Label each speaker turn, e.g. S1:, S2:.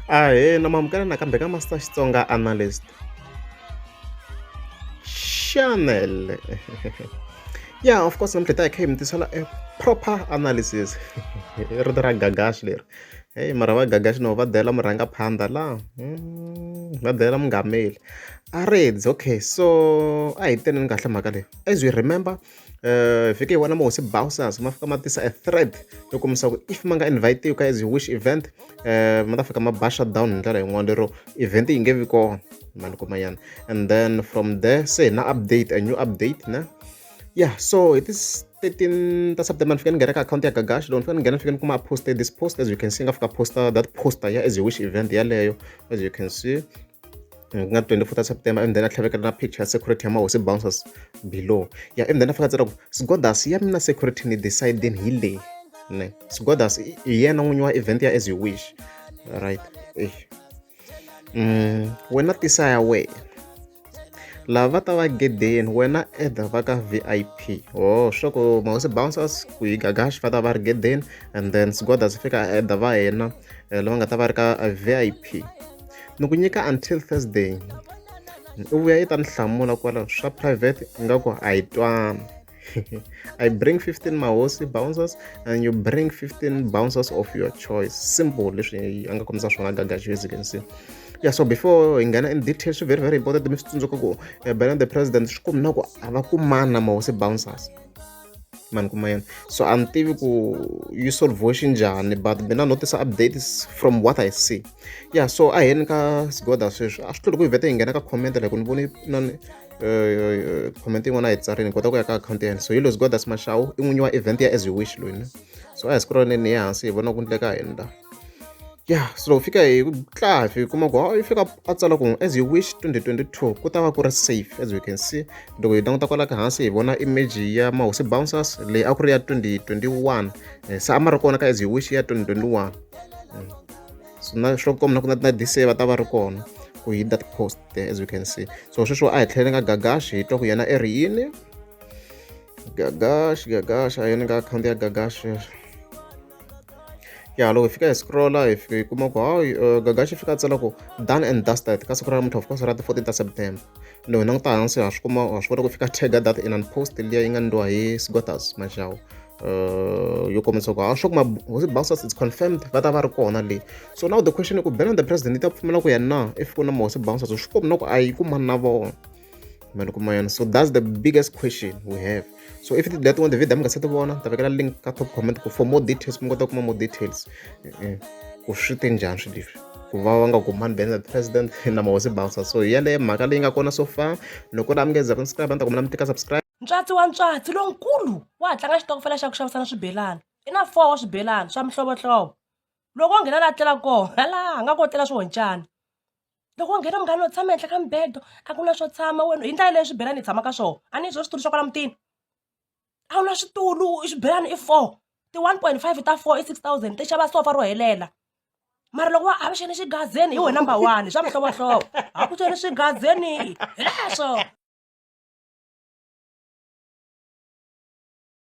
S1: Ahee na mamukela nakambe ka Master Xitsonga Analyst Channel. Yeah, of course namuntlha hi ta hi kha hi mi tisela a proper analysis i rito ra gagashi leri heyi mara va gagashi no va dela murhangaphandha la va dela mungameli a redzi okay so a hi teneni kahle mhaka leyi as you remember hi fike hi vona mahosi bouncers ma fika ma tisa a threat yo kombisa ku if ma nga invite-iwi ka as you wish event ma ta fika ma ba shutdown hi ndlela yin'wana lero event yi nge vi kona mani kumanyana and then from there se hi na update a new update ne yeah so it is 13 ta September ni fika ni nghena ka akhawunti ya Gagash loko ni fika ni nghena ni fika ni kuma a posted this post as you can see nga fika posta that poster ya as you wish event yaleyo as you can see ku nga 24 ta September and then a tlhavekela na picture ya security ya mahosi bouncers below ya and then a fika tsala ku Sgodas ya mina security ni deciding hi leyi ne Sgodas hi yena n'winyi wa event ya as you wish right eh wena tisa ya wena lava va ta va gedeni wena either va ka VIP oh swa ku mahosi bouncers ku hi Gagash va ta va ri gedeni and then Sgodas fika either va yena lava nga ta va ri ka VIP ni ku nyika until Thursday u vuya i ta ni hlamula kwala swa private ingaku a hi twani I bring 15 mahosi bouncers and you bring 15 bouncers of your choice simple leswi a nga kombisa swona Gagash as you can see yeah so before hi nghena in detail swi very very important mi swi tsundzuka ku Bernard the president swi kombi na ku a va kumana mahosi bouncers mani kuma yena so a ni tivi ku yi solve xinjhani but mina notice updates from what I see yeah so a heni ka Sigoda sweswi a swi tluli ku hi vhete hi nghena ka comment like ni voni nani comment yin'wana a yi tsarini kota ku ya ka akhawunti ya yena so hi loyi Sigodas Mashau i n'winyi wa event ya as you wish loyi ne so a hi scrolleni hi hansi hi vona ku ndleka yini la yeah so loko fika hi tlaha hi kuma ku yi fika a tsala ku as you wish 2022 ku ta va ku ri safe as you can see loko hi languta kwala ka hansi hi vona image ya mahosi bouncers leyi a ku ri ya 2021 se a ma ri kona ka as you wish ya 2021 so na swo komba na ku na na this year va ta va ri kona ku hi that post there as you can see so sweswo a hi tlheleni ka Gagash hi twa ku yena i ri yini Gagash Gagash a yeni ka akhawunti ya Gagash sweswo ya loko hi fika hi scrolla hi fika hi kuma ku hayi Gagash i fika a tsala ku done and dusted ka siku ra namuntlha of course ra ti 14 ta September loko hi languta hansi ha swi kuma ha swi vona ku fika tag that in an post liya yi nga ndliwa hi Sgotas Mashau yo kombisa ku ha swa ku mahosi bouncers it's confirmed va ta va ri kona le so now the question i ku Bernard the president yi ta pfumela ku ya na if ku na mahosi bouncers swi kombi na ku a yi kumani na vona mani kuma yona so that's the biggest question we have so if that one the video mi nga se ti vona ta vekela link ka top comment ku for more details mi kota ku kuma more details ku swi te njhani swilo leswi ku va va nga kumani Bernard the president na mahosi bouncers so hi yaleyo mhaka leyi nga kona so far loko la mi nge za subscribe a ni ta kombela mi tika subscribe
S2: Ntswatsi wa ntswatsi lonkulu wa ha tlanga xitokofela xa ku xavisana swibelani. I na 4 wa swibelani swa mihlovohlovo. Loko wo nghena laha a tlelaka kona, halaa a nga ku tlela swihoncana. Loko wo nghena munghana u tshama ehenhla ka mubedo a ku na swo tshama wena hi ndlela leyi swibelani hi tshama ka swona a ni swo switulu swa kwala mutini. A wu na switulu swibelani i 4 ti 1.5 ta 4 i 6000 ti xava sofa ro helela. Mara loko va avuxeni xigazeni hi wena number one swa mihlovohlovo. Avuxeni swigazeni hi leswo.